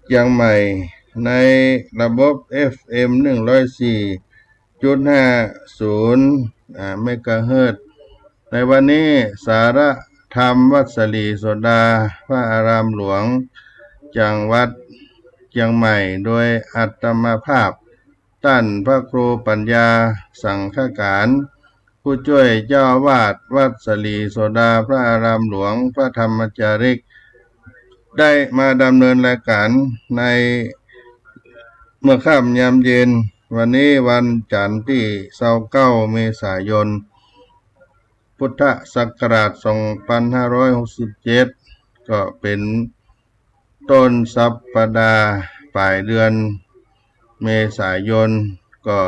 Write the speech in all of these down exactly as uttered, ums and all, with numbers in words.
เจียงใหม่ ในระบบ เอฟเอ็ม หนึ่งร้อยสี่จุดห้าศูนย์ อ่า เมกะเฮิรตซ์ ในวันนี้ สาระธรรมวัดศรีโสดา พระอารามหลวง จังหวัดเจียงใหม่ โดยอาตมาภาพ ต้านพระครูปัญญา สังฆการ ผู้จ้วยเจ้าอาวาสวัดศรีโสดา พระอารามหลวง พระธรรมจาริก ได้มาดำเนินรายการในเมื่อค่ำยามเย็น วันนี้วันจันทร์ตี้ซาวเก้า เมษายน พุทธศักราช สองพันห้าร้อยหกสิบเจ็ด ก็เป๋นต้นสัปดาห์ป๋ายเดือนเมษายน ก็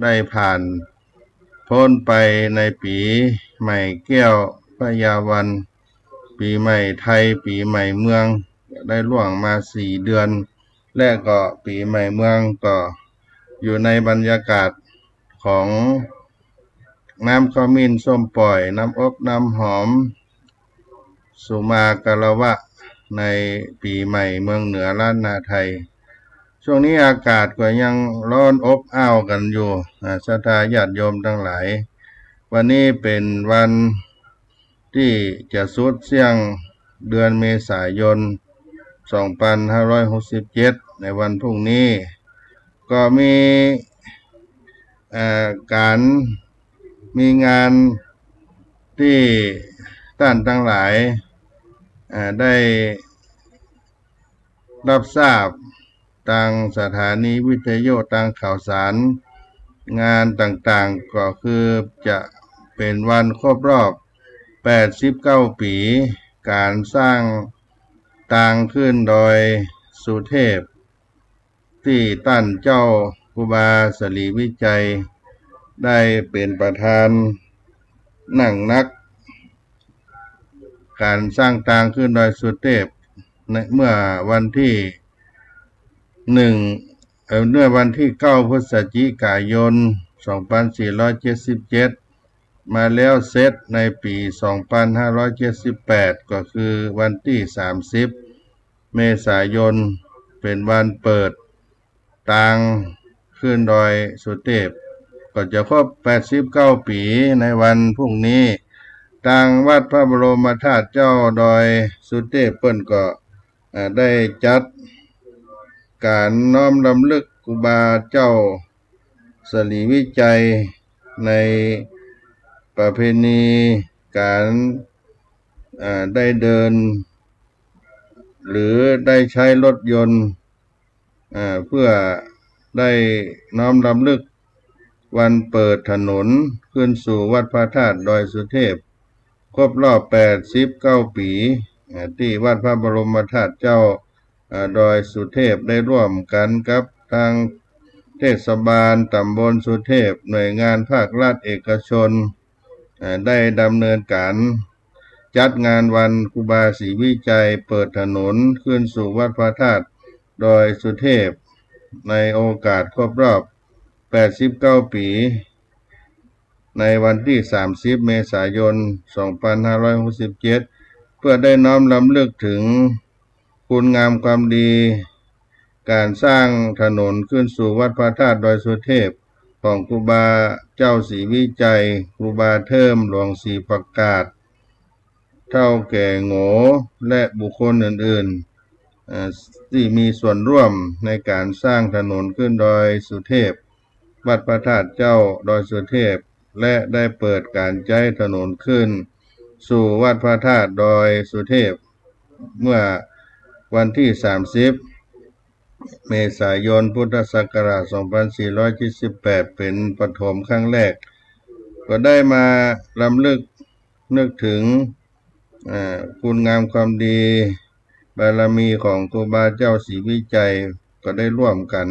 ได้ผ่านป๊นไปในปี๋ใหม่แก้วพญาวัน ปี๋ใหม่ไทย ปี๋ใหม่เมือง ได้ล่วงมาสี่เดือน และก็ปี๋ใหม่เมืองก็อยู่ในบรรยากาศของน้ำขมิ้นส้มป่อย น้ำอบน้ำหอม สุมาคารวะ ในปี๋ใหม่เมืองเหนือล้านนาไทย ช่วงนี้อากาศก็ยังฮ้อนอบอ้าวกั๋นอยู่ อ่า ศรัทธาญาติโยมตังหลาย วันนี้เป๋นวันตี้จะสุดเสี้ยงเดือนเมษายน สองพันห้าร้อยหกสิบเจ็ด ในวันพรุ่งนี้ ก็มี เอ่อ ก๋าน มีงานตี้ต้านตังหลาย เอ่อ ได้ ฮับทราบตางสถานีวิทยุ ตางข่าวสารงานต่างๆ ก็คือจะเป๋นวันครบรอบแปดสิบเก้าปี๋ ก๋านสร้างตางขึ้นดอยสุเทพ ตี้ต้านเจ้าครูบาศรีวิชัย ได้เป๋นประธานหนักนัก ก๋านสร้างตางขึ้นดอยสุเทพ ในเมื่อวันตี้หนึ่ง เอ่อ เมื่อวันตี้เก้า พฤศจิกายน สองพันสี่ร้อยเจ็ดสิบเจ็ด มาแล้วเสร็จในปี๋สองพันห้าร้อยเจ็ดสิบแปด ก็คือวันตี้สามสิบ เมษายน เป๋นวันเปิดตางขึ้นดอยสุเทพ ก็จะครบแปดสิบเก้าปี๋ในวันพรุ่งนี้ ตางวัดพระบรมธาตุเจ้าดอยสุเทพเปิ้นก็ อ่า ได้จัดก๋านน้อมรำลึกครูบาเจ้าศรีวิชัย ในประเพณีก๋าน อ่า ได้เดิน หรือได้ใจ๊รถยนต์ อ่า เพื่อได้น้อมรำลึกวันเปิดถนนขึ้นสู่วัดพระธาตุดอยสุเทพ ครบรอบแปดสิบเก้าปี๋ อ่า ตี้วัดพระบรมธาตุเจ้า อ่า ดอยสุเทพ ได้ร่วมกั๋นกับตางเทศบาลตำบลสุเทพ หน่วยงานภาครัฐเอกชน อ่า ได้ดำเนินก๋านจัดงานวันครูบาศรีวิชัยเปิดถนนขึ้นสู่วัดพระธาตุดอยสุเทพ ในโอกาสครบรอบแปดสิบเก้าปี๋ ในวันตี้สามสิบ เมษายน สองพันห้าร้อยหกสิบเจ็ด เพื่อได้น้อมรำลึกเถิงคุณงามความดี ก๋านสร้างถนนขึ้นสู่วัดพระธาตุดอยสุเทพ ของครูบาเจ้าศรีวิชัย ครูบาเทิม หลวงศรีประกาศ เฒ่าแก่โหง และบุคคลอื่นๆ เอ่อ ตี้มีส่วนร่วมในก๋านสร้างถนนขึ้นดอยสุเทพ วัดพระธาตุเจ้าดอยสุเทพ และได้เปิดก๋านใจ๊ถนนขึ้นสู่วัดพระธาตุดอยสุเทพ เมื่อวันตี้สามสิบ เมษายน พุทธศักราช สองพันสี่ร้อยเจ็ดสิบแปด เป๋นปฐมครั้งแรก ก็ได้มารำลึกนึกเถิง อ่า คุณงามความดี บารมีของครูบาเจ้าศรีวิชัย ก็ได้ร่วมกั๋น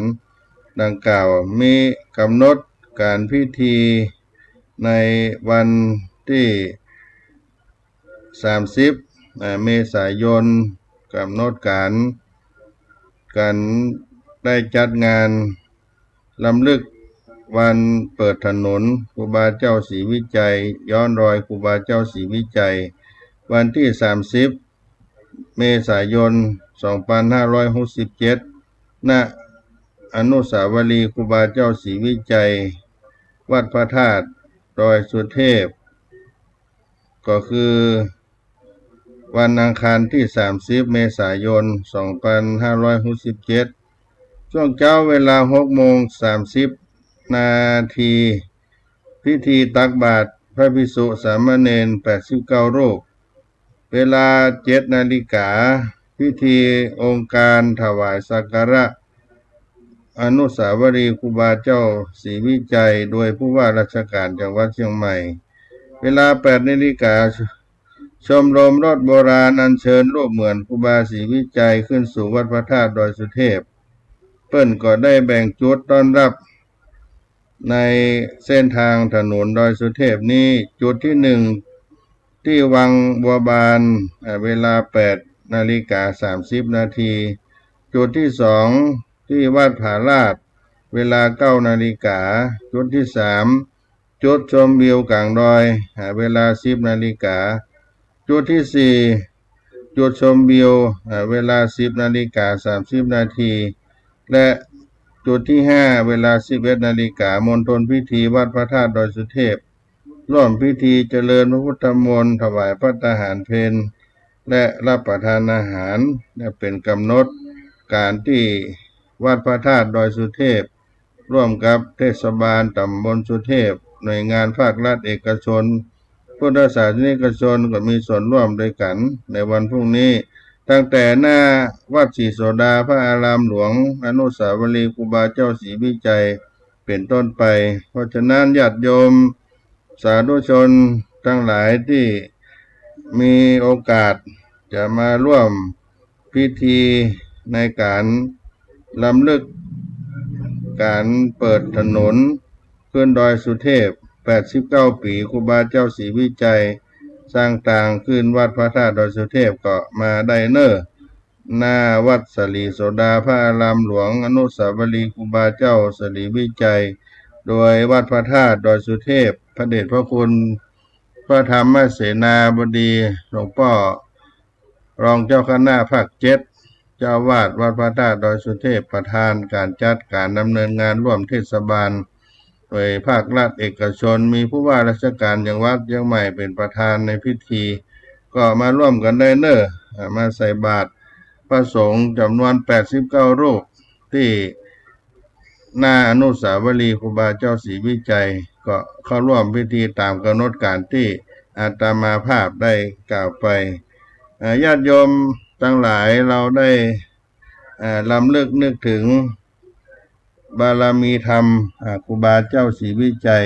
ดังกล่าว มีก๋ำหนดก๋านพิธีในวันตี้สามสิบ อ่า เมษายน ก๋ำหนดก๋าน ก๋านได้จัดงานรำลึกวันเปิดถนนครูบาเจ้าศรีวิชัย ย้อนรอยครูบาเจ้าศรีวิชัย วันตี้สามสิบ เมษายน สองพันห้าร้อยหกสิบเจ็ด ณ อนุสาวรีย์ครูบาเจ้าศรีวิชัย วัดพระธาตุดอยสุเทพ ก็คือวันอังคารที่สามสิบเมษายนสองพันห้าร้อยหกสิบเจ็ด ช่วงเจ๊าเวลาหกโมงสามสิบนาที พิธีตักบาตรพระภิกษุสามเณรแปดสิบเก้ารูป เวลาเจ็ดนาฬิกา พิธีองค์การถวายสักการะอนุสาวรีย์ครูบาเจ้าศรีวิชัย โดยผู้ว่าราชการจังหวัดเชียงใหม่ เวลาแปดนาฬิกา ชมรมรถโบราณอัญเชิญรูปเหมือนครูบาศรีวิชัยขึ้นสู่วัดพระธาตุดอยสุเทพ เปิ้นก็ได้แบ่งจุดต้อนรับ ในเส้นทางถนนดอยสุเทพนี้ จุดที่หนึ่ง ที่วังบัวบาน อ่า เวลาแปดนาฬิกาสามสิบนาที จุดที่สอง ที่วัดผาลาด เวลาเก้านาฬิกา จุดที่สาม จุดชมวิวกลางดอย อ่า เวลาสิบนาฬิกา จุดที่สี่ จุดชมวิว อ่า เวลาสิบนาฬิกาสามสิบนาที และจุดที่ห้า เวลาสิบเอ็ดนาฬิกา มณฑลพิธีวัดพระธาตุดอยสุเทพ ร่วมพิธีเจริญพระพุทธมนต์ ถวายภัตตาหารเพล และรับประทานอาหาร และเป๋นก๋ำหนดก๋านตี้วัดพระธาตุดอยสุเทพ ร่วมกับเทศบาลต๋ำบลสุเทพ หน่วยงานภาครัฐเอกชน พุทธศาสนิกชนก็มีส่วนร่วมโดยกั๋นในวันพรุ่งนี้ ตั้งแต่หน้าวัดศรีโสดาพระอารามหลวง อนุสาวรีย์ครูบาเจ้าศรีวิชัยเป๋นต้นไป เพราะฉะนั้นญาติโยมสาธุชนตังหลายตี้มีโอกาสจะมาร่วม พิธีในก๋านรำลึกก๋านเปิดถนนขึ้นดอยสุเทพ แปดสิบเก้าปี๋ ครูบาเจ้าศรีวิชัย สร้างตางขึ้นวัดพระธาตุดอยสุเทพ ก็มาได้เน่อ หน้าวัดศรีโสดาพระอารามหลวง อนุสาวรีย์ครูบาเจ้าศรีวิชัย โดยวัดพระธาตุดอยสุเทพ พระเดชพระคุณ พระธรรมเสนาบดี หลวงป้อ รองเจ้าคณะภาคเจ็ด เจ้าอาวาสวัดพระธาตุดอยสุเทพ ประธานก๋านจัดก๋านดำเนินงานร่วมเทศบาล โดยภาครัฐเอกชน มีผู้ว่าราชการจังหวัดเชียงใหม่เป๋นประธานในพิธี ก็มาร่วมกั๋นได้เน่อ อ่า มาใส่บาตรพระสงฆ์จ๋ำนวนแปดสิบเก้ารูป ตี้หน้าอนุสาวรีย์ครูบาเจ้าศรีวิชัย ก็เข้าร่วมพิธีต๋ามก๋ำหนดก๋านตี้อาตมาภาพได้กล่าวไป เอ่อ ญาติโยมตังหลาย เราได้ เอ่อ รำลึกนึกถึงบารมีธรรม อ่า ครูบาเจ้าศรีวิชัย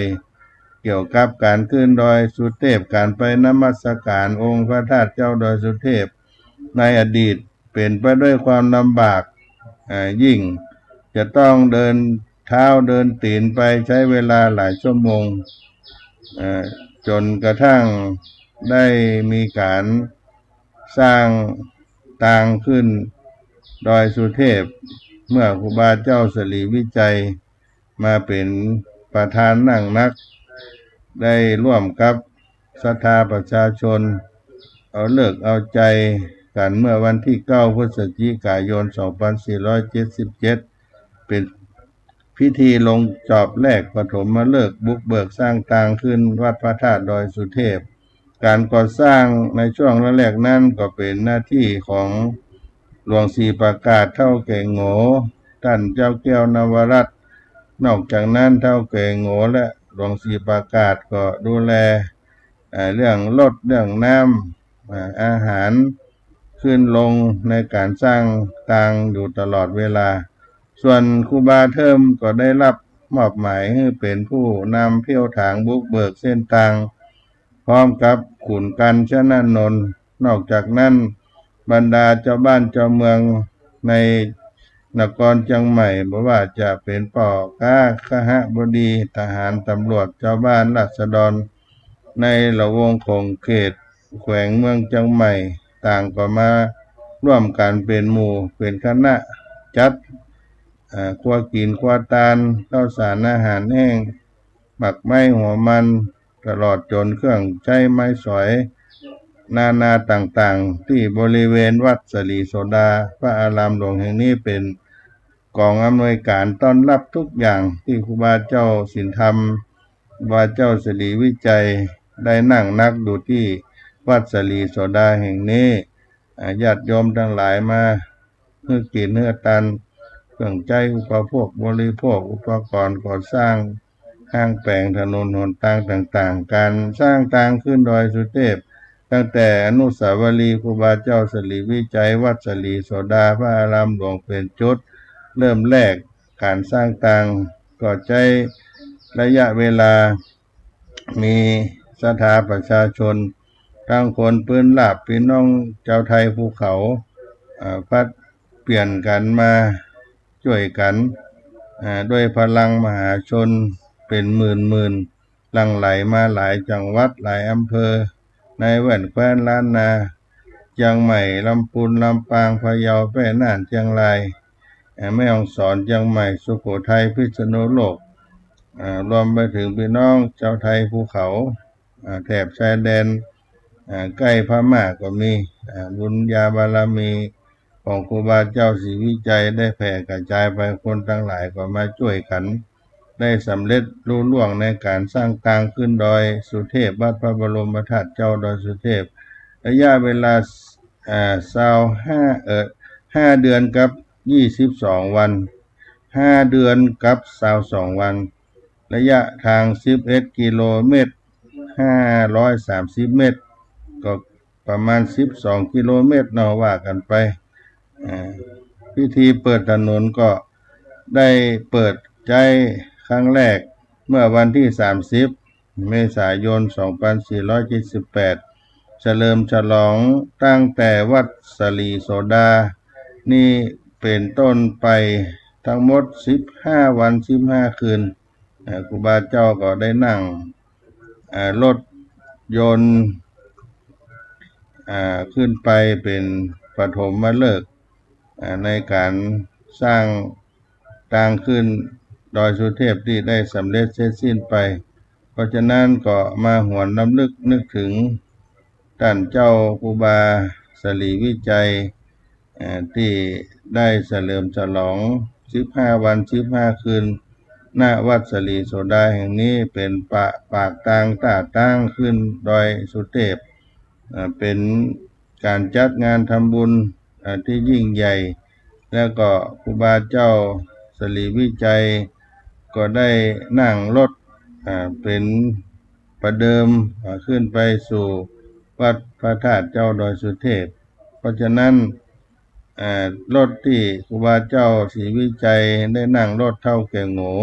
เกี่ยวกับก๋านขึ้นดอยสุเทพ ก๋านไปนมัสการองค์พระธาตุเจ้าดอยสุเทพ ในอดีตเป๋นไปด้วยความลำบาก อ่า ยิ่งจะต้องเดินเท้าเดินตี๋นไปใช้เวลาหลายชั่วโมง อ่า จ๋นกระทั่งได้มีก๋านสร้างตางขึ้นดอยสุเทพ เมื่อครูบาเจ้าศรีวิชัยมาเป๋นประธานนั่งนัก ได้ร่วมกับศรัทธาประชาชน เอาฤกษ์เอาชัยกั๋นเมื่อวันตี้เก้าพฤศจิกายนสองพันสี่ร้อยเจ็ดสิบเจ็ด เป๋นพิธีลงจอบแรกปฐมฤกษ์บุกเบิกสร้างตางขึ้นวัดพระธาตุดอยสุเทพ ก๋านก่อสร้างในช่วงแรกๆ นั้นก็เป๋นหน้าตี้ของหลวงศรีปากาสเฒ่าแก่โหงว ต้านเจ้าแก้วนวรัตน์ นอกจากนั้นเฒ่าแก่โหงวและหลวงศรีปากาสก็ดูแล เอ่อ เรื่องรถ เรื่องน้ำ อ่า อาหาร ขึ้นลงในก๋านสร้างตางอยู่ตลอดเวลา ส่วนครูบาเทิมก็ได้รับมอบหมายหื้อเป๋นผู้นำเพี้ยวถางบุกเบิกเส้นตาง พร้อมกับขุนกัณฑ์ชนะนนท์ นอกจากนั้น บรรดาเจ้าบ้านเจ้าเมืองในนครเชียงใหม่ บ่ว่าจะเป๋นป้อก๊า คหบดี ทหาร ตำรวจ เจ้าบ้านราษฎร ในละวงขงเขตแขวงเมืองเชียงใหม่ ต่างก็มาร่วมกั๋นเป๋นหมู่เป๋นคณะจัด อ่า ครัวกิ๋นครัวตาน ข้าวสารอาหารแห้ง หมากไม้หัวมัน ตลอดจ๋นเครื่องใจ๊ไม้สอย นานาต่างๆ ตี้บริเวณวัดสลีโสดา พระอารามหลวงแห่งนี้เป๋นกองอำนวยก๋านต้อนฮับทุกอย่าง ตี้ครูบาเจ้าศีลธรรม ครูบาเจ้าสลีวิชัย ได้นั่งนักอยู่ตี้วัดสลีโสดาแห่งนี้ อ่า ญาติโยมตังหลายมา หื้อกิ๋นหื้อตาน เครื่องใจ๊อุปโภคบริโภค อุปกรณ์ก่อสร้าง ห้างแป๋งถนนหนตางต่างๆ ก๋านสร้างตางขึ้นดอยสุเทพ ตั้งแต่อนุสาวรีย์ครูบาเจ้าสลีวิชัย วัดสลีโสดา พระอารามหลวงเป๋นจุดเริ่มแรก ก๋านสร้างตางก็ใจ๊ระยะเวลา มีศรัทธาประชาชน ตึงคนปื้นราบ ปี้น้องจาวไทภูเขา อ่า ผลัดเปลี่ยนกั๋นมาจ้วยกั๋น อ่า ด้วยพลังมหาชนเป๋นหมื่นๆ หลั่งไหลมาหลายจังหวัดหลายอำเภอ ในแว่นแคว้นล้านนา เจียงใหม่ ลำปูน ลำปาง พะเยา แป้ น่าน เจียงราย อ่า แม่ฮ่องสอน เจียงใหม่ สุโขทัย พิษณุโลก อ่า รวมไปเถิงปี้น้องจาวไทภูเขา อ่า แถบชายแดน อ่า ใก้พม่าก็มี อ่า บุญญาบารมีของครูบาเจ้าศรีวิชัยได้แผ่กระจายไป คนตังหลายก็มาจ้วยกั๋น ได้สำเร็จลุล่วงในก๋านสร้างตางขึ้นดอยสุเทพ วัดพระบรมธาตุเจ้าดอยสุเทพ ระยะเวลา อ่า ซาวห้า เอ่อ ห้าเดือนกับยี่สิบสองวัน ห้าเดือนกับซาวสองวัน ระยะตางสิบเอ็ดกิโลเมตร ห้าร้อยสามสิบเมตร ก็ประมาณสิบสองกิโลเมตรเนาะ ว่ากั๋นไป อ่า พิธีเปิดถนนก็ได้เปิดใจ๊ครั้งแรกเมื่อวันตี้สามสิบ เมษายน สองพันสี่ร้อยเจ็ดสิบแปด เฉลิมฉลองตั้งแต่วัดสลีโสดานี้เป๋นต้นไป ตึงหมดสิบห้าวันสิบห้าคืน อ่า ครูบาเจ้าก็ได้นั่ง อ่า รถยนต์ อ่า ขึ้นไปเป๋นปฐมฤกษ์ อ่า ในก๋านสร้างตางขึ้นดอยสุเทพตี้ได้สำเร็จเสร็จสิ้นไป เพราะฉะนั้นก็มาหวนรำลึกนึกเถิงต้านเจ้าครูบาสลีวิชัย เอ่อ ตี้ได้เฉลิมฉลองสิบห้าวันสิบห้าคืน ณ วัดสลีโสดาแห่งนี้ เป๋นปะ ปากตางต้าตางขึ้นดอยสุเทพ เอ่อ เป๋นก๋านจัดงานทำบุญ เอ่อ ตี้ยิ่งใหญ่ แล้วก็ครูบาเจ้าสลีวิชัยก็ได้นั่งรถ อ่า เป๋นประเดิม อ่า ขึ้นไปสู่วัดพระธาตุเจ้าดอยสุเทพ เพราะฉะนั้น อ่า รถตี้ครูบาเจ้าศรีวิชัยได้นั่งรถเฒ่าแก่โหงว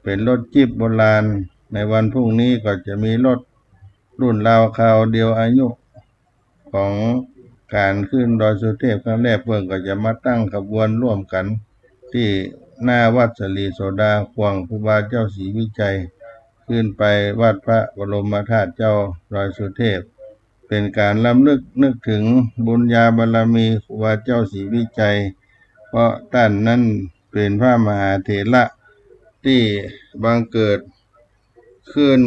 เป๋นรถจี๊ปโบราณ ในวันพรุ่งนี้ก็จะมีรถรุ่นราวคราวเดียวอายุของก๋านขึ้นดอยสุเทพครั้งแรก เปิ้นก็จะมาตั้งขบวนร่วมกั๋นตี้หน้าวัดสลีโสดา ข่วงครูบาเจ้าศรีวิชัย ขึ้นไปวัดพระบรมธาตุเจ้าดอยสุเทพ เป๋นก๋านรำลึกนึกเถิงบุญญาบารมีครูบาเจ้าศรีวิชัย เพราะต้านนั้นเป๋นพระมหาเถระตี้บังเกิดขึ้น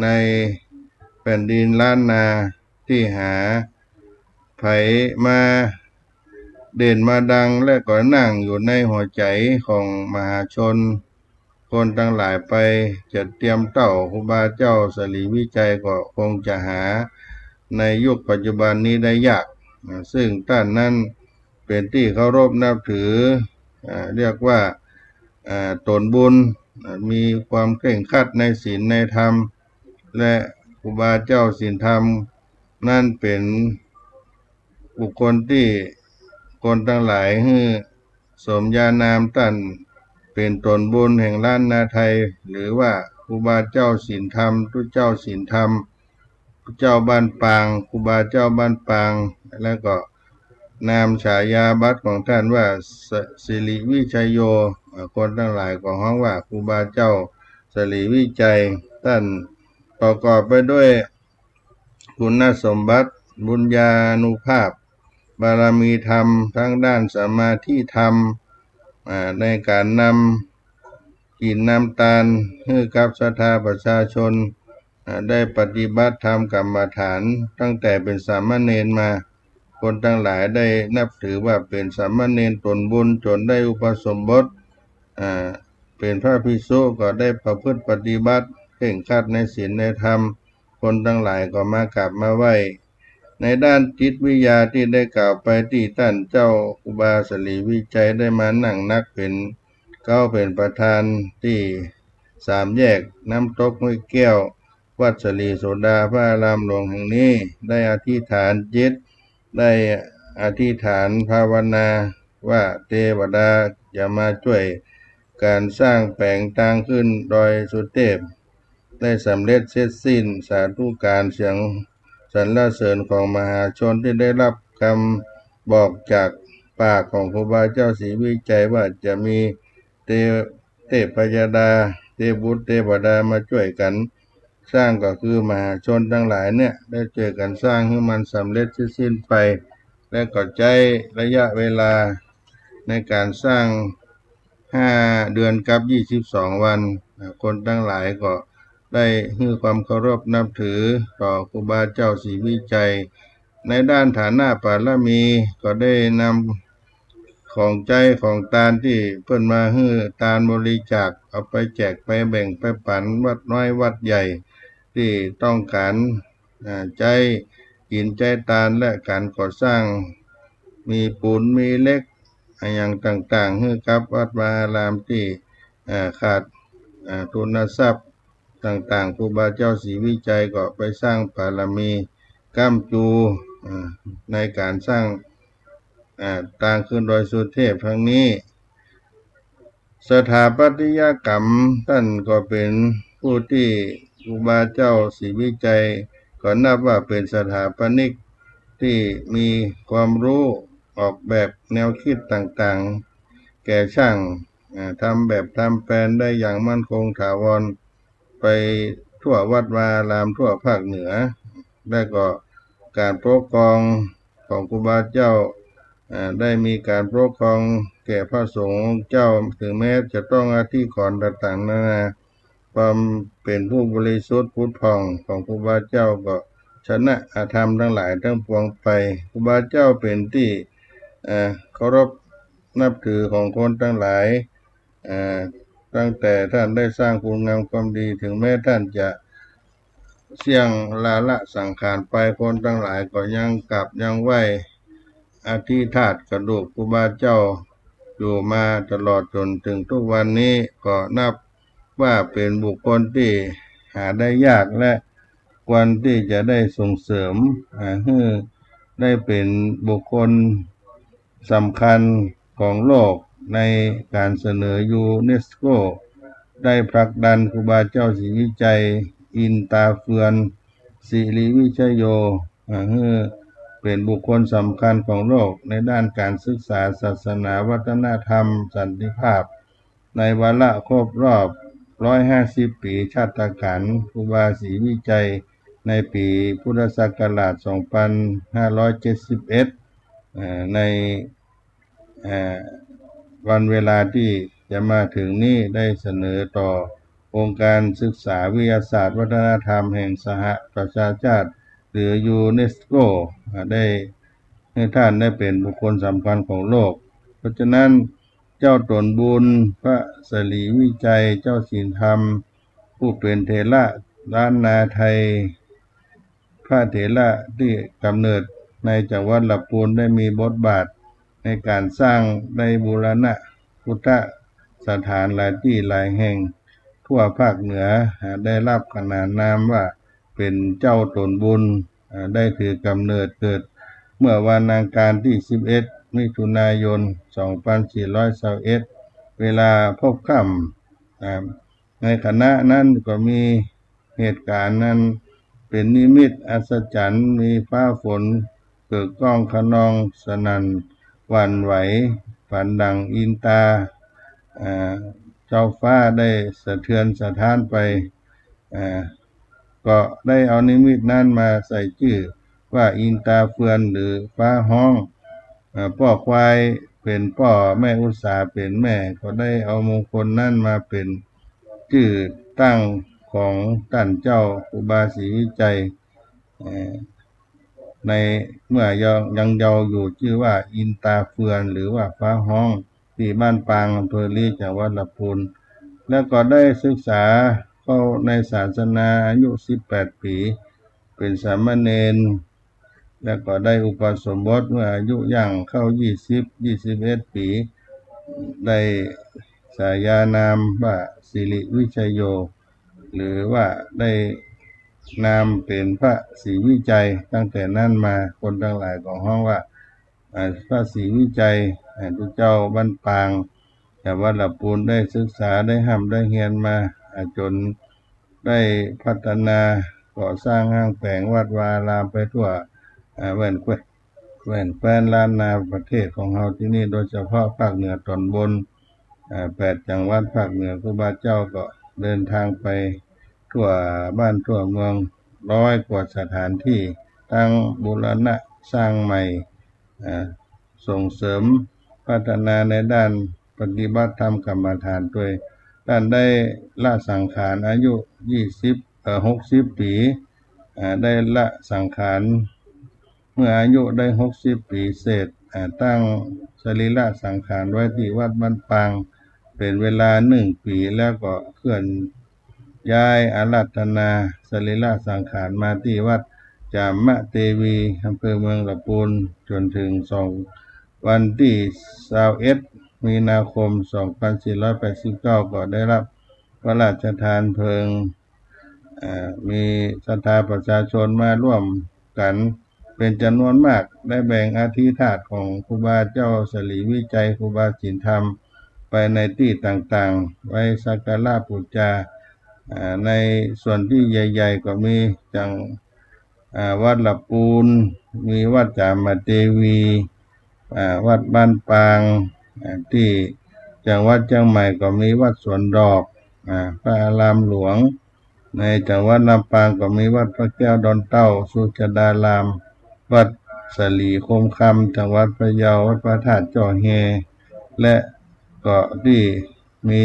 ในแผ่นดินล้านนา ตี้หาใผมาเด่นมาดัง และก็นั่งอยู่ในหัวใจ๋ของมหาชน คนตังหลายไป จะเตียมเต้าครูบาเจ้าสลีวิชัยก็คงจะหาในยุคปัจจุบันนี้ได้ยาก อ่า ซึ่งต้านนั้นเป๋นตี้เคารพนับถือ อ่า เรียกว่า อ่า ต๋นบุญ อ่า มีความเคร่งครัดในศีลในธรรม และครูบาเจ้าศีลธรรมนั้นเป๋นบุคคลตี้คนตังหลายหื้อ สมญานามต้านเป๋นต๋นบุญแห่งล้านนาไทย หรือว่าครูบาเจ้าศีลธรรม ตุ๊เจ้าศีลธรรม ตุ๊เจ้าบ้านปาง ครูบาเจ้าบ้านปาง แล้วก็นามฉายาบัตรของต้านว่า ส- สิริวิชัยโย อ่า คนตังหลายก็ฮ้องว่าครูบาเจ้าสลีวิชัย ต้านประกอบไปด้วย คุณสมบัติ บุญญานุภาพ บารมีธรรม ตึงด้านสมาธิธรรม อ่า ในก๋านนำกิ๋นนำตานหื้อกับศรัทธาประชาชน อ่า ได้ปฏิบัติธรรมกรรมฐานตั้งแต่เป๋นสามเณรมา คนตังหลายได้นับถือว่าเป๋นสามเณรต๋นบุญ จ๋นได้อุปสมบท อ่า เป๋นพระภิกษุก็ได้ประพฤติปฏิบัติเคร่งครัดในศีลในธรรม คนตังหลายก็มากราบมาไหว้ ในด้านจิตวิทยาตี้ได้กล่าวไปตี้ต้านเจ้าครูบาศรีวิชัยได้มานั่งนักเป๋นเก๊าเป๋นประธานตี้สามแยกน้ำตกห้วยแก้ว วัดศรีโสดาพระอารามหลวงแห่งนี้ ได้อธิษฐานจิต ได้อธิษฐานภาวนาว่าเตวดาจะมาจ้วยก๋านสร้างแป๋งตางขึ้นดอยสุเทพ ได้สำเร็จเสร็จสิ้น สาธุก๋านเสียงสรรเสริญของมหาชนตี้ได้ฮับกำบอกจากปากของครูบาเจ้าศรีวิชัยว่าจะมีเต เทพยดา เทพบุตรเทพดามาจ้วยกั๋นสร้าง ก็คือมหาชนตังหลายเนี่ยได้จ้วยกั๋นสร้างหื้อมันสำเร็จเสร็จสิ้นไป และก็ใจ๊ระยะเวลาในก๋านสร้างห้าเดือนกับยี่สิบสองวัน อ่า คนตังหลายก็ได้หื้อความเคารพนับถือต่อครูบาเจ้าศรีวิชัย ในด้านฐานะบารมีก็ได้นำของใจ๊ของตานตี้เปิ้นมาหื้อตานบริจาค เอาไปแจกไปแบ่งไปปั๋นวัดน้อยวัดใหญ่ ตี้ต้องก๋าน อ่า ใจ๊กิ๋นใจ๊ตานและก๋านก่อสร้าง มีปูนมีเหล็ก อะหยังต่างๆ หื้อกับวัดวาอารามตี้ อ่า ขาด อ่า ทุนทรัพย์ต่างๆ ครูบาเจ้าศรีวิชัยก็ไปสร้างบารมี ก้ำจู อ่า ในก๋านสร้าง อ่า ตางขึ้นดอยสุเทพครั้งนี้ สถาปัตยกรรม ต้านก็เป๋นผู้ตี้ครูบาเจ้าศรีวิชัยก็นับว่าเป๋นสถาปนิกตี้มีความฮู้ออกแบบแนวคิดต่างๆ แก่ช่าง อ่า ทำแบบทำแปลนได้อย่างมั่นคงถาวร ไปทั่ววัดวาอารามทั่วภาคเหนือ และก็ก๋านปกครองของครูบาเจ้า อ่า ได้มีก๋านปกครองแก่พระสงฆ์องค์เจ้า ถึงแม้จะต้องอธิกรณ์ต่างๆ นานา ความเป๋นผู้บริสุทธิ์ผุดผ่องของครูบาเจ้าก็ชนะอธรรมตังหลายตังปวงไป ครูบาเจ้าเป๋นตี้ อ่า เคารพนับถือของคนตังหลาย อ่า ตั้งแต่ต้านได้สร้างคุณงามความดี ถึงแม้ต้านจะเสี้ยงลาละสังขารไป คนตังหลายก็ยังกราบยังไหว้ อธิธาตุกระดูกครูบาเจ้าอยู่มาตลอดจ๋นเถิงทุกวันนี้ ก็นับว่าเป๋นบุคคลตี้หาได้ยาก และควรตี้จะได้ส่งเสริม อ่า หื้อได้เป๋นบุคคลสำคัญของโลก ในก๋านเสนอยูเนสโก ได้ผลักดันครูบาเจ้าศรีวิชัย อินตาเฟือน ศิริวิชโย อ่า หื้อเป๋นบุคคลสำคัญของโลกในด้านก๋านศึกษาศาสนา วัฒนธรรม สันติภาพ ในวาระครบรอบร้อยห้าสิบปี๋ชาตกาลครูบาศรีวิชัย ในปี๋พุทธศักราชสองปันห้าร้อยเจ็ดสิบเอ็ด เอ่อ ใน เอ่อ วันเวลาตี้จะมาเถิงนี้ ได้เสนอต่อองค์การศึกษาวิทยาศาสตร์วัฒนธรรมแห่งสหประชาชาติ หรือยูเนสโก อ่า ได้หื้อต้านได้เป๋นบุคคลสำคัญของโลก เพราะฉะนั้น เจ้าต๋นบุญ พระศรีวิชัย เจ้าศีลธรรม ผู้เป๋นเถระล้านนาไทย พระเถระตี้ก๋ำเนิดในจังหวัดละปูน ได้มีบทบาทในก๋านสร้าง ได้บูรณะพุทธสถานหลายตี้หลายแห่งทั่วภาคเหนือ อ่า ได้ฮับขนานนามว่าเป๋นเจ้าต๋นบุญ อ่า ได้ถือก๋ำเนิดเกิดเมื่อวันอังคารตี้สิบเอ็ด มิถุนายน สองปันสี่ร้อยซาวเอ็ด เวลาพบค่ำ อ่า ในขณะนั้นก็มีเหตุก๋ารณ์นั้นเป๋นนิมิตอัศจรรย์ มีฟ้าฝนเกิดก้องคะนองสนั่นหวั่นไหว ปานดั่งอินตา อ่า เจ้าฟ้าได้สะเทือนสะท้านไป อ่า ก็ได้เอานิมิตนั้นมาใส่จื้อว่าอินตาเฟือนหรือฟ้าฮ้อง อ่า ป้อควายเป๋นป้อ แม่อุษาเป๋นแม่ ก็ได้เอามงคลนั้นมาเป๋นจื้อตั้ง ของต้านเจ้าครูบาศรีวิชัย เอ่อ ในเมื่อยัง ยังเยาว์อยู่ จื้อว่าอินตาเฟือน หรือว่าฟ้าฮ้อง ตี้บ้านปาง อำเภอลี้ จังหวัดลำพูน แล้วก็ได้ศึกษาเข้าในศาสนาอายุสิบแปดปี๋ เป๋นสามเณร แล้วก็ได้อุปสมบทเมื่ออายุย่างเข้ายี่สิบ ยี่สิบเอ็ดปี๋ ได้ฉายานามว่าสิริวิชโย หรือว่าได้นามเป๋นพระศรีวิชัย ตั้งแต่นั้นมาคนตังหลายก็ฮ้องว่า อ่า พระศรีวิชัย อ่า ตุ๊เจ้าบ้านปาง จังหวัดลำพูน ได้ศึกษา ได้ฮ่ำได้เฮียนมา อ่า จ๋นได้พัฒนาก่อสร้างห้างแป๋งวัดวาอารามไปทั่ว อ่า แว่นแคว้น แว่นแคว้นล้านนาประเทศของเฮาตี้นี่ โดยเฉพาะภาคเหนือต๋อนบน อ่า แปดจังหวัดภาคเหนือ ครูบาเจ้าก็เดินทางไปทั่วบ้านทั่วเมือง ร้อยกว่าสถานตี้ ตึงบูรณะสร้างใหม่ อ่า ส่งเสริมพัฒนาในด้านปฏิบัติธรรมกรรมฐานตวย ต้านได้ละสังขารอายุยี่สิบ เอ่อ หกสิบปี๋ อ่า ได้ละสังขารเมื่ออายุได้หกสิบปี๋เศษ อ่า ตั้งสรีระสังขารไว้ตี้วัดบ้านปาง เป๋นเวลาหนึ่งปี๋ แล้วก็เคลื่อน ย้ายอาราธนาสรีระสังขารมาตี้วัดจามเตวี อำเภอเมืองลำพูน จ๋นเถิงสอง วันตี้ซาวเอ็ด มีนาคม สองพันสี่ร้อยแปดสิบเก้า ก็ได้ฮับพระราชทานเพลิง เอ่อ มีศรัทธาประชาชนมาร่วมกั๋น เป๋นจ๋ำนวนมาก ได้แบ่งอัฐิธาตุของครูบาเจ้าศรีวิชัย ครูบาศีลธรรม ไปในตี้ต่างๆ ไว้สักการะปู๋จา อ่า ในส่วนตี้ใหญ่ๆ ก็มีจัง อ่า วัดลำพูน มีวัดจามเตวี อ่า วัดบ้านปาง อ่า ตี้จังหวัดเจียงใหม่ก็มีวัดสวนดอก อ่า พระอารามหลวง ในจังหวัดลำปางก็มีวัดพระแก้วดอนเต้า สุชาดาราม วัดสลีคมคำ จังหวัดพะเยา วัดพระธาตุจ้อแฮ และก็ตี้มี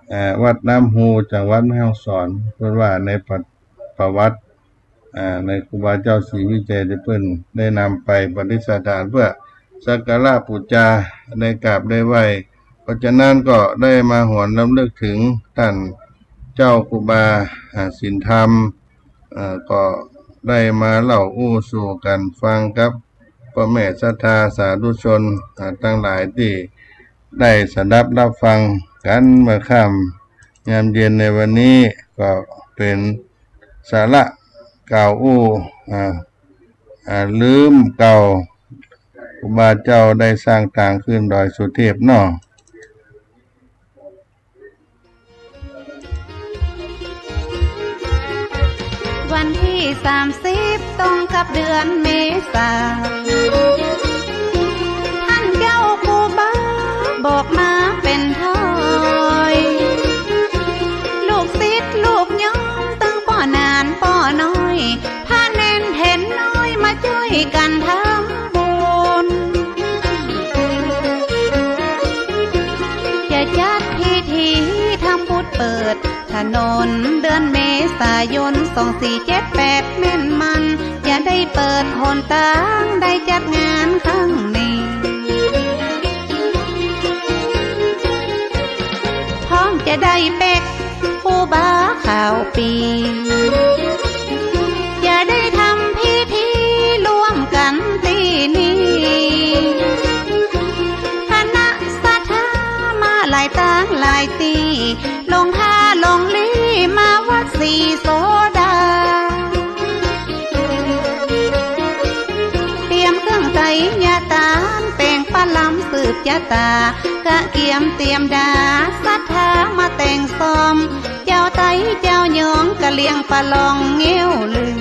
เอ่อ วัดน้ำฮู จังหวัดแม่ฮ่องสอน เปิ้นว่าในประ ประวัติ อ่า ในครูบาเจ้าศรีวิชัยตี้เปิ้นได้นำไปประดิษฐานเพื่อสักการะปู๋จา ได้กราบได้ไหว้ เพราะฉะนั้นก็ได้มาหวนรำลึกเถิงต้านเจ้าครูบา อ่า ศีลธรรม เอ่อ ก็ได้มาเล่าอู้สู่กั๋นฟังกับป้อแม่ศรัทธาสาธุชน อ่า ตังหลายตี้ได้สดับฮับฟังกั๋นเมื่อค่ำยามเย็นในวันนี้ ก็เป๋นสาระกล่าวอู้ อ่า อ่า ลืมเก่า ครูบาเจ้าได้สร้างตางขึ้นดอยสุเทพเนาะ วันตี้สามสิบตรงกับเดือนเมษา ต้านเจ้าครูบาบอกมาเป๋นถ้อย ลูกศิษย์ลูกโยมตึงป้อหนานป้อน้อย พาเณรเถรน้อยมาจ้วยกั๋นทำบุญ จะจัดพิธีทำบุญเปิดถนน เดือนเมษายน สองสี่เจ็ดแปด แม่นมัน จะได้เปิดหนตาง ได้จัดงานครั้งนี้ พร้อมจะได้เป๊ก ครูบาข้าวปี๋ จะได้ทำพิธีร่วมกั๋นตี้นี่ คณะศรัทธามาหลายตางหลายตี้ ลงฮาลงลี้มาวัดศรีโสดา เตรียมเครื่องไตรยาตาน แป๋งประลำสืบจะตา กะเกียมเตรียมดา ศรัทธามาแต่งซ้อม เจ้าไตรเจ้ายองกะเลียงประลองเงี้ยวลือ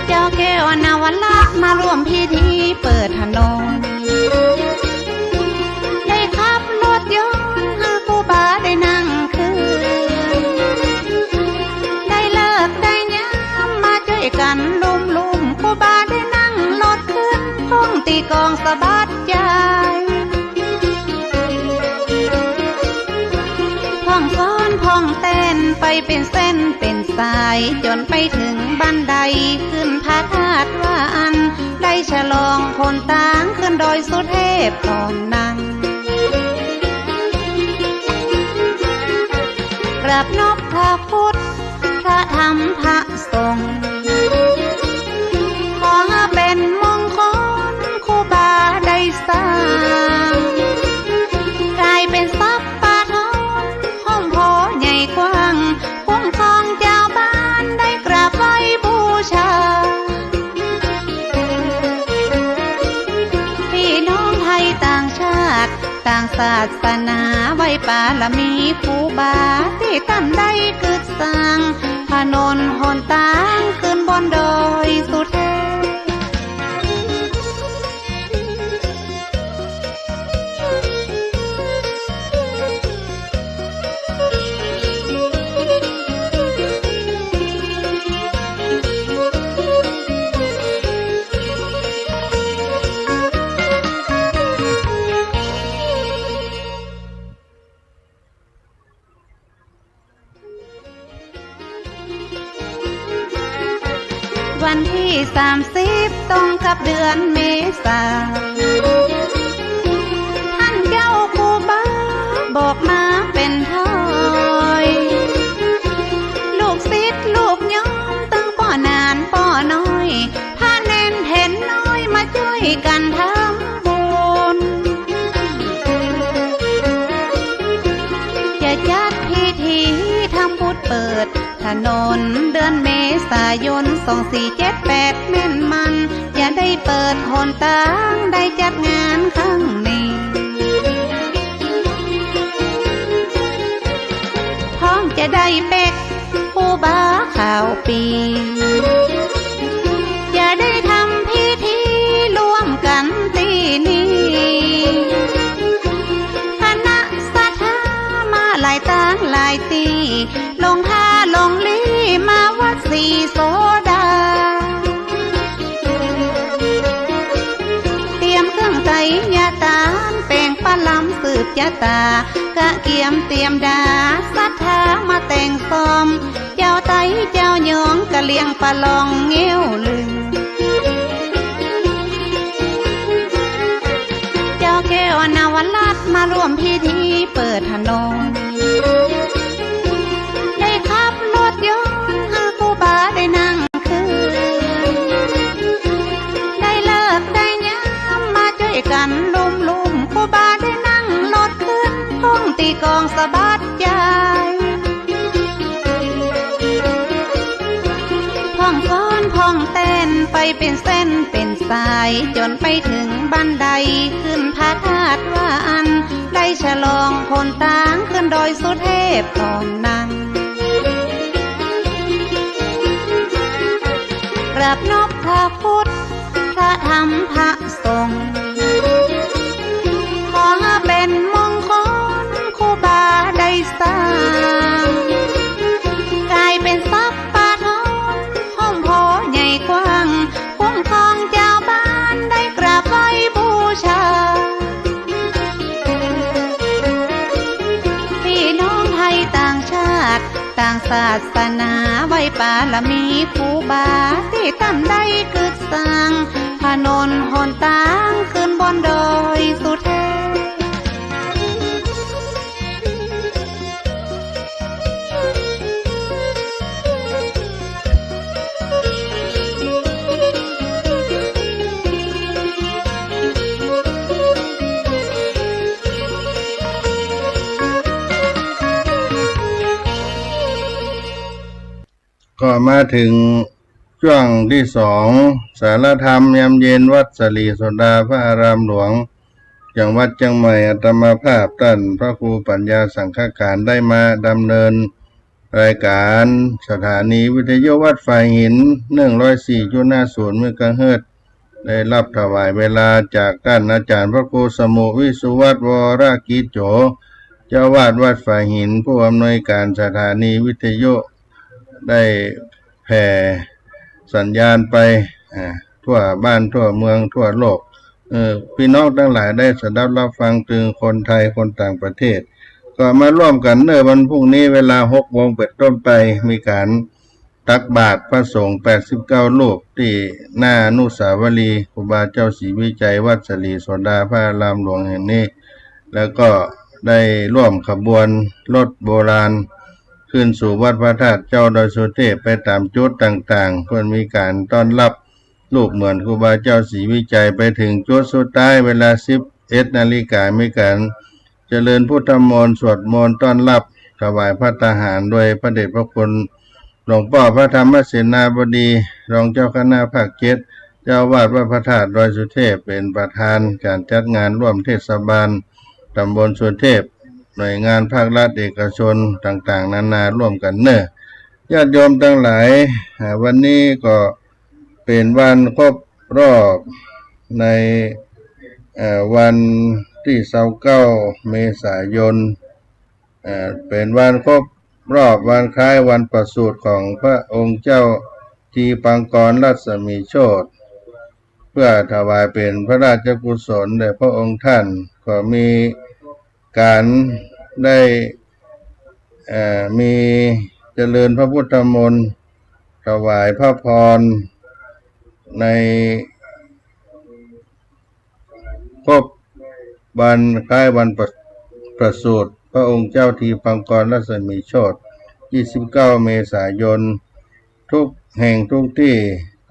เจ้าแก้วนวรัตน์มาร่วมพิธีเปิดถนน ได้ขับรถยนต์หื้อครูบาได้นั่งคืน ได้เลิกได้ยามมาจ้วยกั๋นลุ่มๆ ครูบาได้นั่งรถคืน ท่องตี้กองสะบัด ใจ ไปเป๋นเส้นเป๋นสาย จ๋นไปเถิงบันไดขึ้นพระธาตุวาอัน ได้ฉลองหนตางขึ้นดอยสุเทพต๋อนนั้น กราบนบพระพุทธ พระธรรม พระสงฆ์ ขอหื้อเป๋นมงคล ครูบาได้สร้าง ก๋ายเป๋นทรัพย์ปะทอง ห้อมโพใหญ่กว้าง คุ้มครองจาวบ้านได้กราบไหว้บูชา ปี้น้องไทยต่างชาติ ต่างศาสนา ไหว้ปารมีครูบา ตี้ต้านได้กึ๊ดสร้าง ถนนหนตางขึ้นบนดอยสุเทพ วันตี้สามสิบตรงกับเดือนเมษา ต้านเจ้าครูบาบอกมาเป๋นถ้อย ลูกศิษย์ลูกโยมตึงป้อหนานป้อน้อย พระเณรเถรน้อยมาจ้วยกั๋นทำบุญ จะจัดพิธีทำบุญเปิดถนน เดือนเมษายน สองสี่เจ็ดแปด แม่นมัน จะได้เปิดหนตาง ได้จัดงานครั้งนี้ พ้องจะได้เป๊ก ครูบาข้าวปี จะได้ทำพิธีร่วมกั๋นตี้นี่ คณะศรัทธามาหลายตางหลายตี้ ลงท่าลงลี้มาวัดศรีโสดา เตรียมเครื่องไสยตา แป๋งประลำสืบจะตา กะเกียมเตรียมดา ศรัทธามาแต่งซ่อม เจ้าไต๊เจ้ายองกะเลียงประลองเงี้ยวลึง เจ้าแก้วนวรัตน์มาร่วมพิธีเปิดถนน ได้ขับรถยนต์หื้อครูบาได้นั่ง คืน ได้ฤกษ์ได้ยามมาจ้วยกั๋นลุ่มๆ ครูบาได้นั่งรถขึ้น พ่องตี้กองสะบัดใจ๋ พ่องฟ้อนพ่องเต้นไปเป๋นเส้นเป๋นสาย จ๋นไปเถิงบันไดขึ้นพระธาตุวาอัน ได้ฉลองหนตางขึ้นดอยสุเทพต๋อนนั้น กราบนบพระพุทธ พระธรรม พระสงฆ์ ขอหื้อเป๋นมงคล ครูบาได้สร้าง ก๋ายเป๋นทรัพย์ปะทอง ห้อมโพใหญ่กว้าง คุ้มครองจาวบ้านได้กราบไหว้บูชา ปี้น้องไทยต่างชาติ ต่างศาสนา ไหว้ปารมีครูบา ตี้ต้านได้กึ๊ดสร้าง ถนนหนตางขึ้นบนดอยสุเทพ ก็มาเถิงจ้วงตี้สอง สารธรรมยามเย็นวัดศรีโสดาพระอารามหลวง จังหวัดเจียงใหม่ อาตมาภาพต้านพระครูปัญญาสังฆการได้มาดำเนินรายการสถานีวิทยุวัดฝายหิน หนึ่งร้อยสี่จุดห้าศูนย์ เมกะเฮิรตซ์ ได้ฮับถวายเวลาจากต้านอาจ๋ารย์พระครูสมุห์ วิสุวัฒน์ วรกิจโจ เจ้าอาวาสวัดฝายหิน ผู้อำนวยการสถานีวิทยุ ได้แผ่สัญญาณไป อ่า ทั่วบ้านทั่วเมืองทั่วโลก เอ่อ ปี้น้องตังหลายได้สดับฮับฟัง ตึงคนไทยคนต่างประเทศ ก็มาร่วมกั๋นเน่อ วันพรุ่งนี้เวลาหกโมงเป๋นต้นไป มีก๋านตักบาตรพระสงฆ์แปดสิบเก้ารูป ตี้หน้าอนุสาวรีย์ครูบาเจ้าศรีวิชัย วัดศรีโสดา พระอารามหลวงแห่งนี้ แล้วก็ได้ร่วมขบวนรถโบราณ ขึ้นสู่วัดพระธาตุเจ้าดอยสุเทพ ไปต๋ามจุดต่างๆ เปิ้นมีก๋านต้อนฮับรูปเหมือนครูบาเจ้าศรีวิชัย ไปเถิงจุดสุดท้าย เวลาสิบเอ็ดนาฬิกา มีก๋านเจริญพุทธมนต์ สวดมนต์ต้อนฮับ ถวายภัตตาหาร โดยพระเดชพระคุณหลวงป้อพระธรรมเสนาบดี รองเจ้าคณะภาคเจ็ด เจ้าอาวาสวัดพระธาตุดอยสุเทพ เป๋นประธานก๋านจัดงานร่วมเทศบาลตำบลสุเทพ หน่วยงานภาครัฐเอกชนต่างๆ นานาร่วมกั๋นเน่อ ญาติโยมตังหลาย อ่า วันนี้ก็เป๋นวันครบรอบใน เอ่อ วันตี้ซาวเก้าเมษายน เอ่อ เป๋นวันครบรอบวันคล้ายวันประสูติของพระองค์เจ้าทีปังกรรัศมีโชติ เพื่อถวายเป๋นพระราชกุศลแด่พระองค์ท่าน ก็มีก๋านได้ เอ่อ มีเจริญพระพุทธมนต์ ถวายพระพรใน ครบวันคล้ายวันประ ประสูติพระองค์เจ้าทีปังกรรัศมีโชติ ยี่สิบเก้าเมษายน ทุกแห่งทุกตี้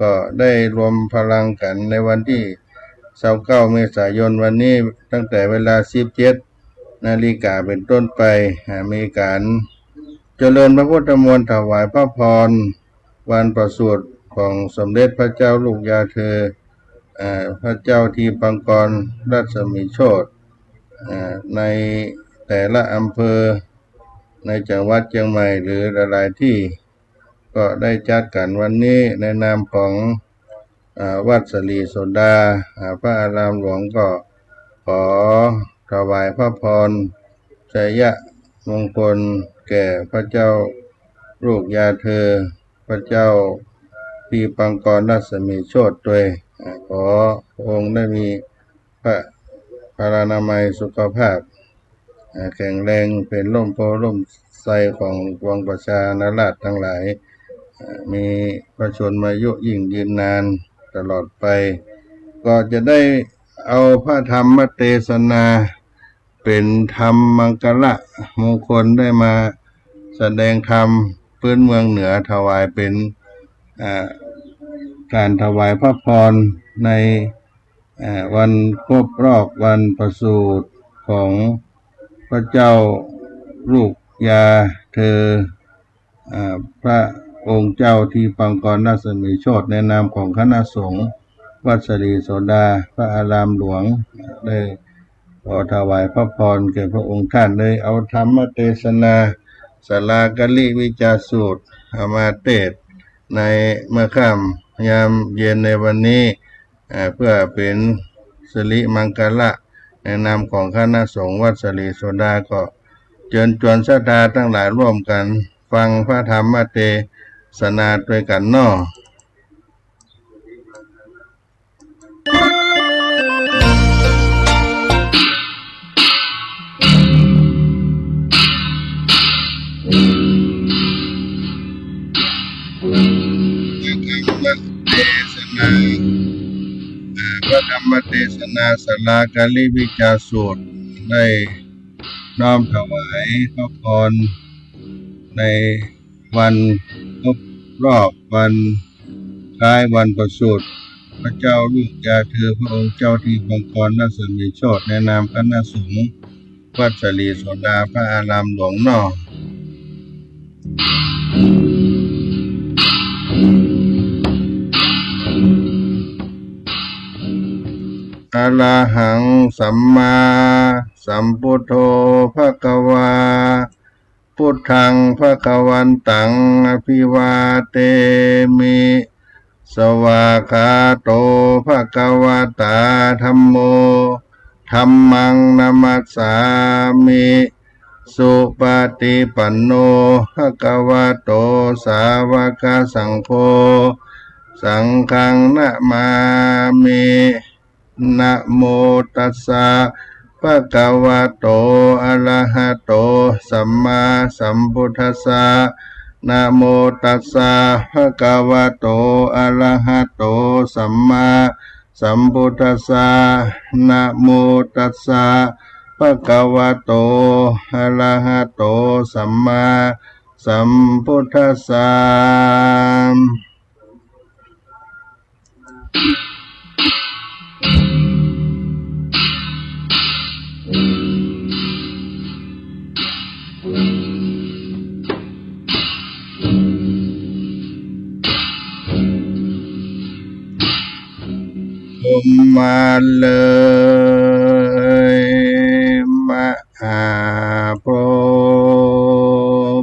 ก็ได้รวมพลังกั๋นในวันตี้ซาวเก้าเมษายนวันนี้ ตั้งแต่เวลาสิบเจ็ดนาฬิกาเป๋นต้นไป อ่า มีก๋านเจริญพระพุทธมนต์ ถวายพระพร วันประสูติของสมเด็จพระเจ้าลูกยาเธอ เอ่อ พระเจ้าทีปังกรรัศมีโชติ เอ่อ ในแต่ละอำเภอในจังหวัดเชียงใหม่หรือหลายๆ ตี้ ก็ได้จัดกั๋นวันนี้ในนามของ เอ่อ วัดศรีโสดา อ่า พระอารามหลวงก็ขอถวายพระพรชัยมงคลแก่พระเจ้าลูกยาเธอ พระเจ้าทีปังกรรัศมีโชติตวย อ่า ขอพระองค์ได้มีพระพลานามัยสุขภาพ อ่า แข็งแรง เป๋นร่มโพธิ์ร่มไทรของปวงประชาราษฎร์ตังหลาย อ่า มีพระชนมายุยิ่งยืนนานตลอดไป ก็จะได้เอาพระธรรมเตสนา เป๋นธรรมมังคละมงคล ได้มาแสดงธรรมพื้นเมืองเหนือ ถวายเป๋น อ่า ก๋านถวายพระพรใน อ่า วันครบรอบวันประสูติของพระเจ้าลูกยาเธอ อ่า พระองค์เจ้าทีปังกรรัศมีโชติ ในนามของคณะสงฆ์วัดศรีโสดา พระอารามหลวง ได้ขอถวายพระพรแก่พระองค์ท่าน ได้เอาธรรมเตสนา สาลากลิวิจาสูตร เอามาเตสน์ในเมื่อค่ำยามเย็นในวันนี้ อ่า เพื่อเป๋นสิริมังคละ ในนามของคณะสงฆ์วัดศรีโสดา ก็เจิญจวนศรัทธาตังหลายร่วมกั๋นฟังพระธรรมเตสนาตวยกั๋นเนาะ พระธรรมเตสนา เอ่อ พระธรรมเตสนาสาลากลิวิจาสูตร ได้น้อมถวายพระพรในวันครบรอบวันคล้ายวันประสูติพระเจ้าลูกยาเธอ พระองค์เจ้าทีปังกรรัศมีโชติ ในนามคณะสงฆ์ วัดศรีโสดา พระอารามหลวงเนาะ อะระหังสัมมาสัมพุทโธ ภะคะวา พุทธัง ภะคะวันตัง อะภิวาเทมิ สวากขาโต ภะคะวะตา ธัมโม ธัมมัง นะมัสสามิ สุปะติปันโน ภะคะวะโต สาวะกะสังโฆ สังฆัง นะมามิ นะโมตัสสะ ภะคะวะโต อะระหะโต สัมมาสัมพุทธัสสะ นะโมตัสสะ ภะคะวะโต อะระหะโต สัมมาสัมพุทธัสสะ นะโมตัสสะ ภะคะวะโต อะระหะโต สัมมาสัมพุทธัสสะ ผมมาเลย มหาพร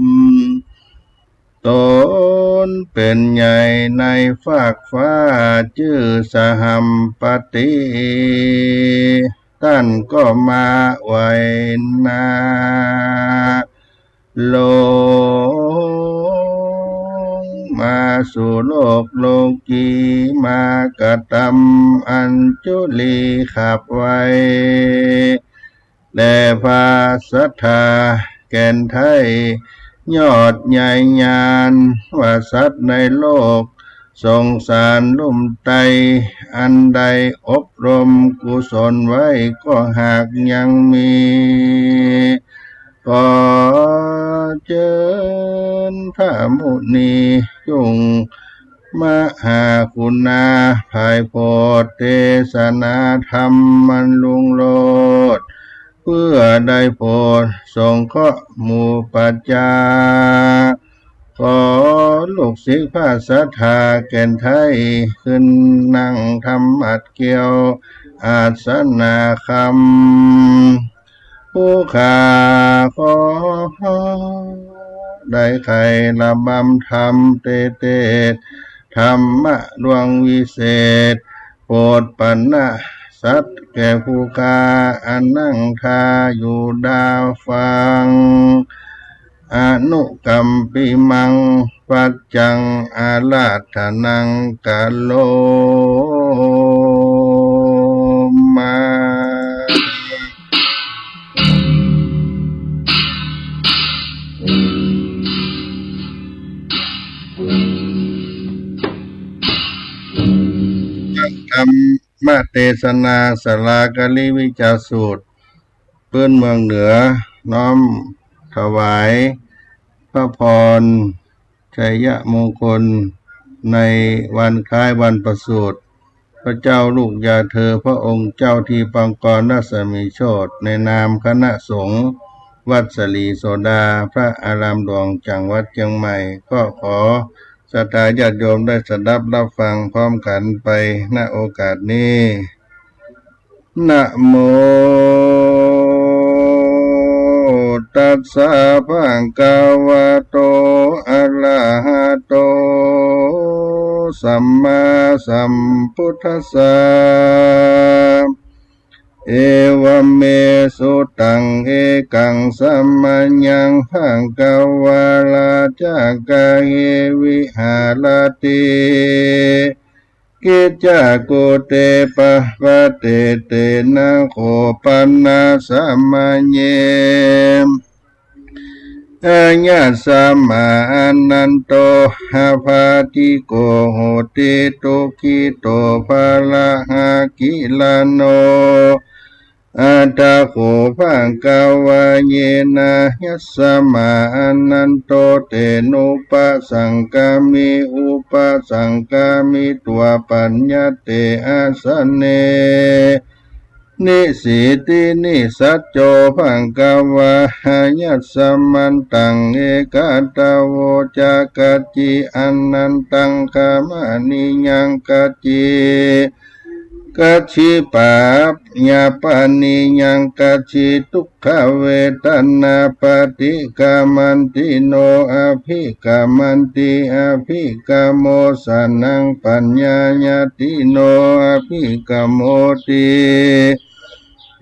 หม ต๋นเป๋นใหญ่ในฟากฟ้า จื้อสหัมปติ ต้านก็มาไหว้นา ลงมาสู่โลกโลกี มากระตำอัญจุลีขับไหว้ แด่พระสัตถาแก่นไท้ ยอดใหญ่ยาน ว่าสัตว์ในโลกสงสารลุ่มไต้ อันได้อบรมกุศลไว้ ก็หากยังมี ขอเจิญพระมุนีจุ่ง มหาคุณา ผายโผดเตสนาธรรมอันรุ่งโรจน์ เพื่อได้โผดสงเคราะห์หมู่ประชา ขอลูกศิษย์พระสัตถาแก่นไท้ ขึ้นนั่งทำอัดเกวียวอาสนะคำ ผู้ข้าขอได้ใค่ระบำธรรมเตเตศน์ ธรรมะดวงวิเศษ โผดปัณณสัตว์แก่ผู้ข้า อันนั่งท่าอยู่ดาฟัง อนุกัมปิมัง ปัจจังอาราธนัง กะโรมา ธรรมเตสนา สาลาการีวิจาสูตร ปื๊นเมืองเหนือ น้อมถวายพระพรชัยมงคล ในวันคล้ายวันประสูติพระเจ้าลูกยาเธอพระองค์เจ้า ทิพย์ปังกรรัศมีโชติ ในนามคณะสงฆ์วัดสลีโสดา พระอารามหลวงจังหวัดเจียงใหม่ ก็ขอศรัทธาญาติโยมได้สดับรับฟังพร้อมกั๋นไป ณ โอกาสนี้ นะโมตัสสะ ภะคะวะโต อะระหะโต สัมมาสัมพุทธัสสะ เอวะเม สุตัง เอกัง สะมะยัง ภะคะวา ราชะ เกหิ วิหะระติ กิจจากุเต ปะปะเตเตนะ โข ปะนะ สะมะเย อายัสมะ อานันโต อะปาติโก โหติ ทุกขิโต ภะระหะ กิลาโน อัตถะโข ภะคะวา เยนะ ยัสมะ อานันโต เตนุปะสังคามิ อุปะสังคามิ ตั๊ว ปัญญะเต อาสะเน นิสีติ นิสสัจโจ ภะคะวา อายัสมันตัง เอกะตะโว จะกัจจิ อานันตัง ขะมะนิยัง กัจจิ กัจฉิ ปะยาปะนิยัง กัจฉิ ทุกขะเวทะนา ปะฏิกะมันติโน อะภิกะมันติ อะภิกะโมสะนัง ปัญญะยะติโน อะภิกะโมติ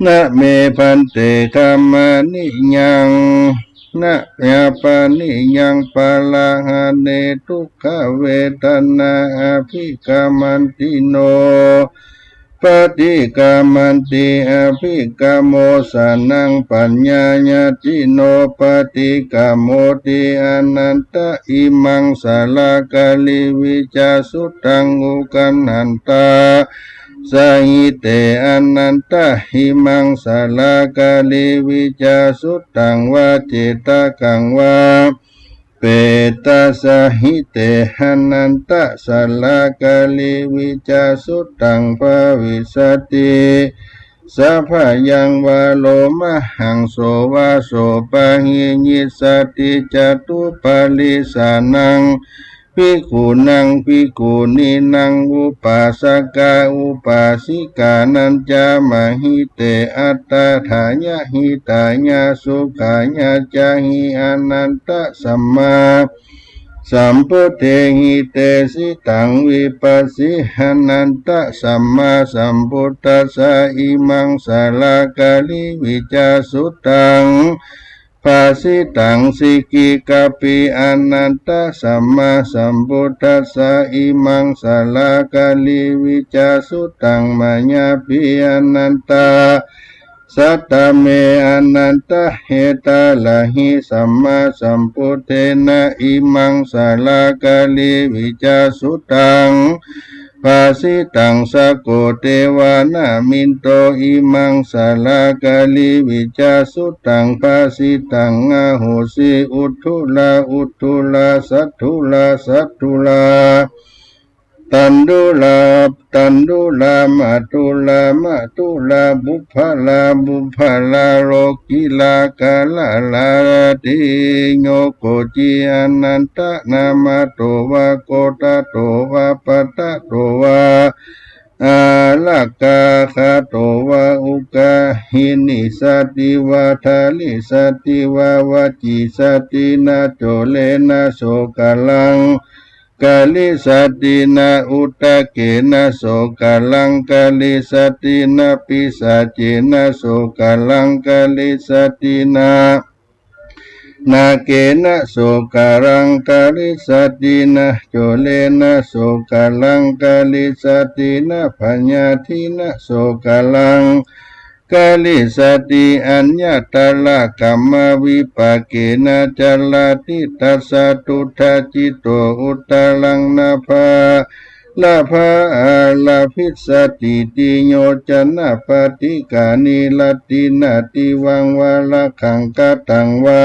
นะเม ภันเต ขะมะนิยัง นะยาปะนิยัง ปะระหะเน ทุกขะเวทะนา อะภิกะมันติโน ปะติกรรมมันติ อะภิกรรมโมสะนัง ปัญญาญาจิโน ปะติกรรมโมติ อะนันตะ อิมังสะลากะลิวิจาสุตัง อุกัณหันตา สะหิเต อะนันตะ อิมังสะลากะลิวิจาสุตัง วะเจตะกังวา เปตะสะหิเต อะนันตะ สะลากะลิวิจาสุตัง ภวิสสะติ สะพะยังวะ โลมะหังโสวะ โสปะหิญิสสะติ จตุปะริสานัง ภิกขุนัง ภิกขุนีนัง อุปาสกะ อุปาสิกานัญจะ มะหิเต อัตตะถายะ หิตายะ สุขายะจะหิ อะนันตะ สัมมาสัมปุทเทหิ เตสิตัง วิปัสสิ อะนันตะ สัมมาสัมปุทธัสสะ อิมังสะลากะลิวิจาสุตัง ภาสิตัง สิกิกัปปิ อะนันตะ สัมมาสัมปุทธัสสะ อิมังสะลากะลิวิจาสุตัง มะยาปิ อะนันตะ สัตตะเม อะนันตะ เฮตะละหิ สัมมาสัมปุทเทนะ อิมังสะลากะลิวิจาสุตัง ภาสิตัง สะโกเตวะ นะมินโต อิมังสะลากะลิวิจาสุตัง ภาสิตัง อะโหสิ อุทธุละ อุทธุละ สัทธุละ สัทธุละ ตันธุละ ตันธุละ มะธุละ มะธุละ บุพพะละ บุพพะละ โลกิละ กะละละ ติโย โกจิ อะนันตะ นะมะโตวะ โกตะโตวะ ปะตะโตวะ อารักขาคาโตวะ อุกาหินิสสะติวะ ทาริสสะติวะ วะจิสสะตินะ โจเลนะ โสกะลัง กะลิสสะตินะ อุทะเกนะ โสกะลัง กะลิสสะตินะ ปิสาเจนะ โสกะลัง กะลิสสะตินะ นาเกนะ โสกะลัง กะลิสสะตินะ โจเลนะ โสกะลัง กะลิสสะตินะ พยาธินะ โสกะลัง กะลิสสะติ อัญญะตะละกัมมะวิปาเกนะ จะละติตัสสะ ตุทธะจิตโต อุตตะรัง นะภา ละภา อาละภิสสะติ ติโยจะนะ ปะติกานิ รัตตินะ ติวังวะ รักขัง กะตังวะ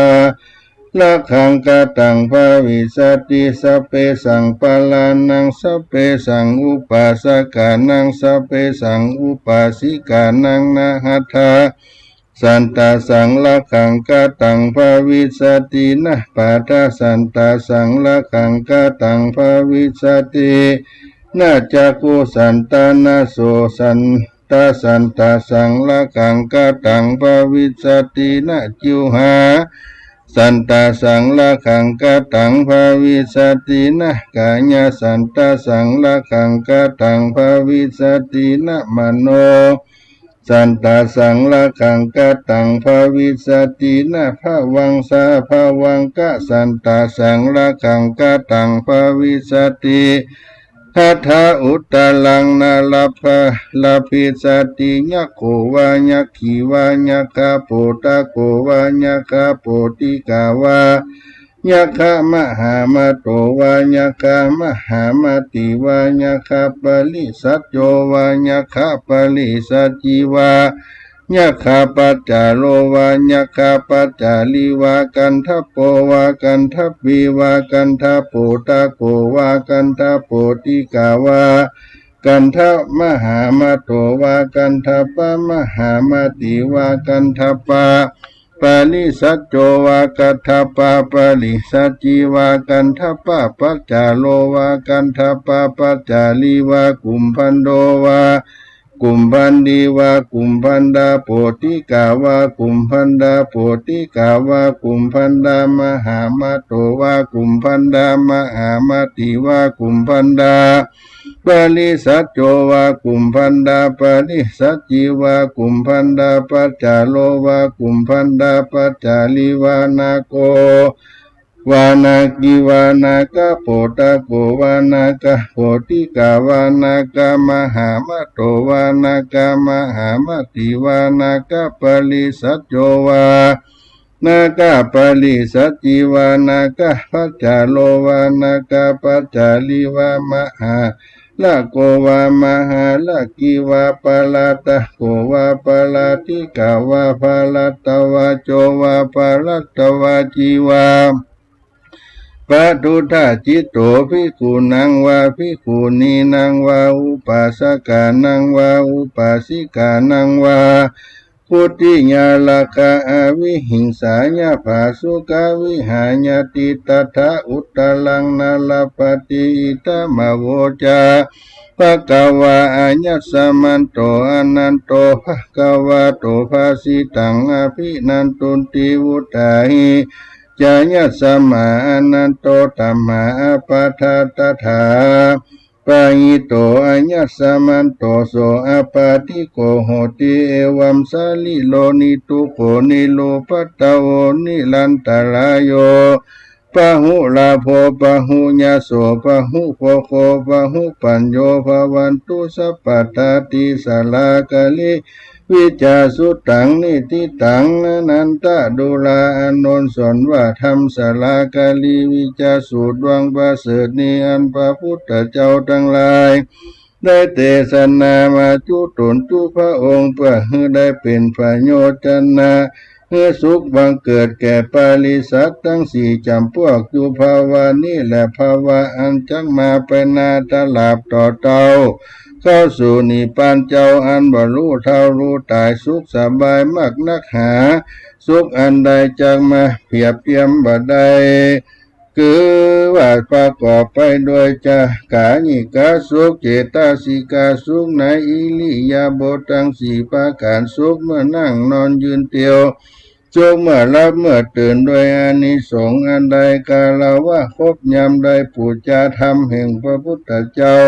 รักขัง กะตัง ภะวิสสะติ สัพเพสัง ปะรานัง สัพเพสัง อุปาสกานัง สัพเพสัง อุปาสิกานัง นะหัตถะ สันตะสัง รักขัง กะตัง ภะวิสสะตินะ ปาทะสันตะสัง รักขัง กะตัง ภะวิสสะตินะ จักขุสันตะนะ โสสันตะสันตะสัง รักขัง กะตัง ภะวิสสะตินะ จิวหาสันตะสัง รักขัง กะตัง ภะวิสสะตินะ กายะสันตะสัง รักขัง กะตัง ภะวิสสะตินะ มโน สันตะสัง รักขัง กะตัง ภะวิสสะตินะ ภะวังสะ ภะวังกะสันตะสัง รักขัง กะตัง ภะวิสสะติ หัตถะ อุตตะรัง นะ รัพพะ ละภิสสะติ ยัคโขวา ยัคขีวา ยัคคะโปตะโกวา ยัคคะโปติกาวา ยัคคะมหามาโตวา ยัคคะมหามาติวา ยัคคะปะริสัจโจวา ยัคคะปะริสัจจีวา ยัคคะปัจจาโรวา ยัคคะปัจจาลีวา กันทะโปวา กันทะปีวา กันทะโปตะโกวา กันทะโปติกาวา กันทะมหามาโตวา กันทะปะมหามาติวา กันทะปะ ปะริสัจโจวา กันทะปะปะริสัจจีวา กันทะปะปัจจาโรวา กันทะปะปัจจาลีวา กุมภันโดวา กุมภันดีวา กุมภันดาโปติกาวา กุมภันดาโปติกาวา กุมภันดามหามาโตวา กุมภันดามหามาติวา กุมภันดา ปะริสัจโจวา กุมภันดาปะริสัจจีวา กุมภันดาปัจจาโรวา กุมภันดาปัจจาลีวา นาโก วานากิวานาคโปตโกวานาคโปติกาวานาคมหามัตโตวานาคมหามัตติวานาคปริสัจโจวานาคปริสัจจีวานาคพัจจาโรวานาคพัจจารีวามหา ละโกวามหาละกีวาปะละตะโกวาปะละติกาวาปะละตะวาโจวาปะละตะวาจีวาปะทุทธะจิตโตภิกขุนังวาภิกขุนีนังวาอุปาสกานังวาอุปาสิกานังวา พุทธิยาลักขะอวิหิงสายาผาสุขะวิหายติตถะอุตตรังนาลปติอิทธะมะโวจา ภะคะวาอายัสมันโตอะนันโตภะคะวะโตภาสิตังอะภินันตุนติวุตตาหิ จายัสมาอะนันโตธัมมาอะปะทะตถา ปะหิโตอายัสมันโตโสอะปาทิโกโหติ เอวัมสะลิโลนิทุกโขนิรูปัตตะโวนิรันตะราโย ปะหุลาโภปะหุยะโสปะหุโภโคปะหุปัญโญภะวันตุสัพพะทา ติสาลาคะลิ วิจาสุตังนิทิตัง อนันตะดูราอานนท์สอนว่าธรรมสาลาคะลิวิจาสูตรดวงประเสริฐนี้ อันพระพุทธเจ้าตังหลาย ได้เตสนามาจุ๊ต๋นจุ๊พระองค์ เปื้อหื้อได้เป๋นผะโยชนะ หื้อสุขบังเกิดแก่ปริษัทตังสี่จ๋ำปวก จุ๊ภาวะนี้แหละภาวะอันจักมาไปหน้าตลาบต่อเต้า เข้าสู่นิพพานเจ้าอันบ่ฮู้เฒ่าฮู้ต๋าย สุขสบายมากนักหา สุขอันใดจักมาเปียบเตียมบ่ได้ คือว่าประกอบไปด้วยจาคายิกะสุข เจตสิกะสุข ในอิริยาบถตังสี่ประก๋าน สุขเมื่อนั่งนอนยืนเตียว สุขเมื่อหลับเมื่อตื่น ด้วยอานิสงส์อันใด กาละวะครบยามใด ปู๋จาธรรมแห่งพระพุทธเจ้า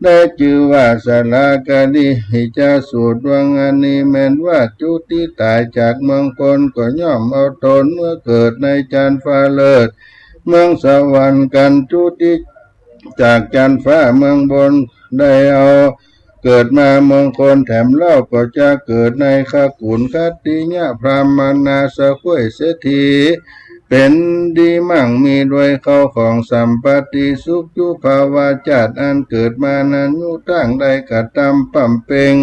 ได้จื้อว่าสาลาคะลิวิจาสูตร ดวงอันนี้แม่นว่าจุ๊ตี้ต๋ายจากเมืองคน ก็ย่อมเอาตนเมื่อเกิดในจันทร์ฟ้าเลิศ เมืองสวรรค์กั๋น จุ๊ตี้จากจันทร์ฟ้าเมืองบน ได้เอาเกิดมาเมืองคนแถมเล่า ก็จะเกิดในขกุลคัตติยะพราหมณาสะข้วยเศรษฐี เป๋นดีมั่งมีด้วยเข้าของสัมปติสุข จุ๊ภาวะจาติอันเกิดมานั้น ยุตั้งได้กระตำบำเพ็ง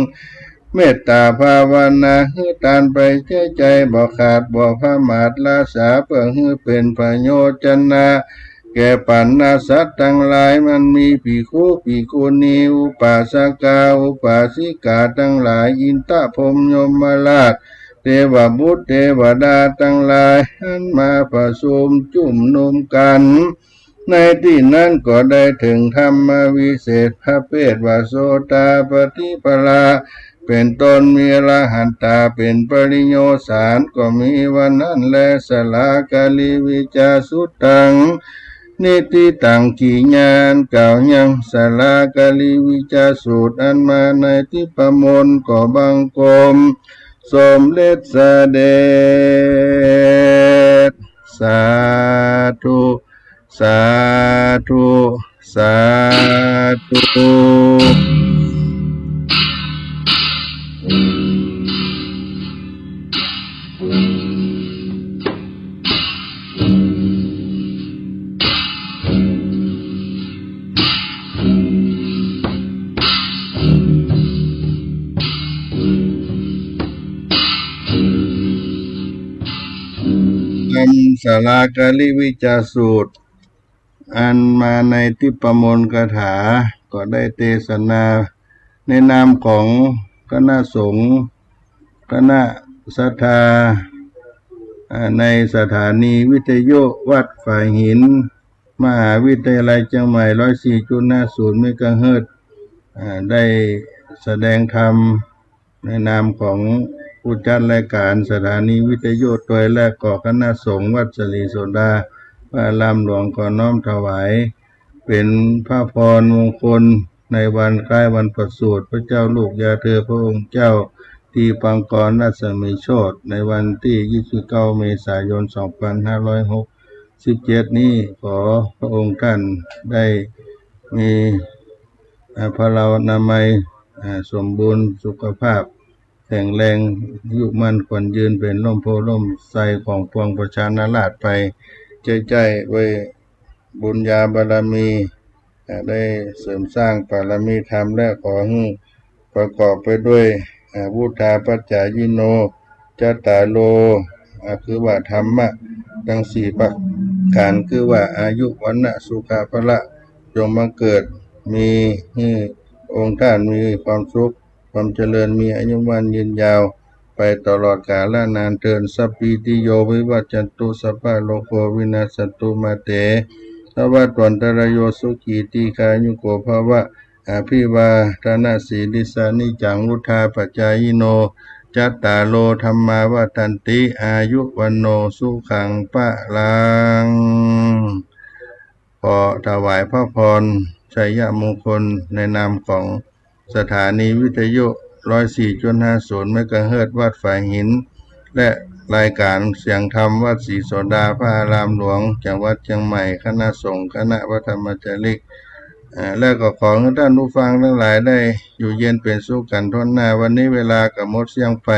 เมตตาภาวนา หื้อตานไปใจ๊ใจ๋บ่ขาดบ่ผมาท ละสาเปื้อหื้อเป๋นผะโยชนะ แก่ปัณณะสัตว์ตังหลาย มันมีภิกขุ ภิกขุณี อุปาสกา อุปาสิกาตังหลาย อินทะพรหมยมราช เตวบุตรเตวดาตังหลาย หันมาประชุมจุมนุมกั๋น ในตี้นั้นก็ได้เถิงธรรมวิเศษประเภทว่าโสตาปัตติผละ เป๋นต้น มีอรหันตาเป๋นปริโยชน์สาร ก็มีว่านั้นแล สาลาคะลิวิจาสุตตัง นิทิตัง กิริยาอันกล่าวยังสาลาคะลิวิจาสูตรอันมาในทิพมนต์ ก็บังคมสมเด็จเสด็จ สาธุ สาธุ สาธุ ธรรมสาลาคะลิวิจาสูตร อันมาในทิพมนต์คาถา ก็ได้เตสนาในนามของคณะสงฆ์ คณะศรัทธา อ่า ในสถานีวิทยุวัดฝายหิน มหาวิทยาลัยเจียงใหม่ ร้อยสี่จุดห้าศูนย์เมกะเฮิรตซ์ อ่า ได้แสดงธรรม ในนามของผู้จัดรายการสถานีวิทยุตวย และก็คณะสงฆ์วัดสิริโสดา พระอารามหลวง ขอน้อมถวาย เป๋นพระพรมงคล ในวันคล้ายวันประสูติพระเจ้าลูกยาเธอพระองค์เจ้า ทีปังกรรัศมีโชติ ในวันตี้ยี่สิบเก้าเมษายนสองพันห้าร้อยหก สิบเจ็ดนี้ ขอพระองค์ท่านได้มี อ่า พลานามัย อ่า สมบูรณ์ สุขภาพแข็งแรง อายุมั่นขวัญยืน เป๋นร่มโพธิ์ร่มไทรของปวงประชาราษฎร์ไป ใจ๊ๆ ด้วยบุญญาบารมี อ่า ได้เสริมสร้างบารมีธรรม และขอหื้อประกอบไปด้วย อ่า วุฒาปัจจายิโน จัตตาโร อ่า คือว่าธรรมะตังสี่ประก๋าน คือว่าอายุ วรรณะ สุขะ พละ จงบังเกิดมี หื้อองค์ท่านมีความสุข ความเจริญ มีอายุมั่นยืนยาวไปตลอดกาลนานเทอญ สัพพีติโยวิวัชชันตุ สัพพะโรโควินัสสันตุ มาเตภวัตวันตรายโย สุขีตีฆายุโกภวะ อภิวาทนสีลิสสะ นิจจังวุฒาปัจจายิโน จัตตาโรธัมมาวัฑฒันติ อายุ วัณโณ สุขัง พลัง ขอถวายพระพรชัยมงคลในนามของสถานีวิทยุ ร้อยสี่จุดห้าศูนย์ เมกะเฮิรตซ์ วัดฝายหิน และรายการเสียงธรรมวัดศรีโสดา พระอารามหลวง จังหวัดเจียงใหม่ คณะสงฆ์ คณะพระธรรมจาริก อ่า และก็ขอหื้อท่านผู้ฟังตังหลายได้อยู่เย็นเป๋นสุขกั๋นถ้วนหน้า วันนี้เวลาก็หมดเสี้ยงไป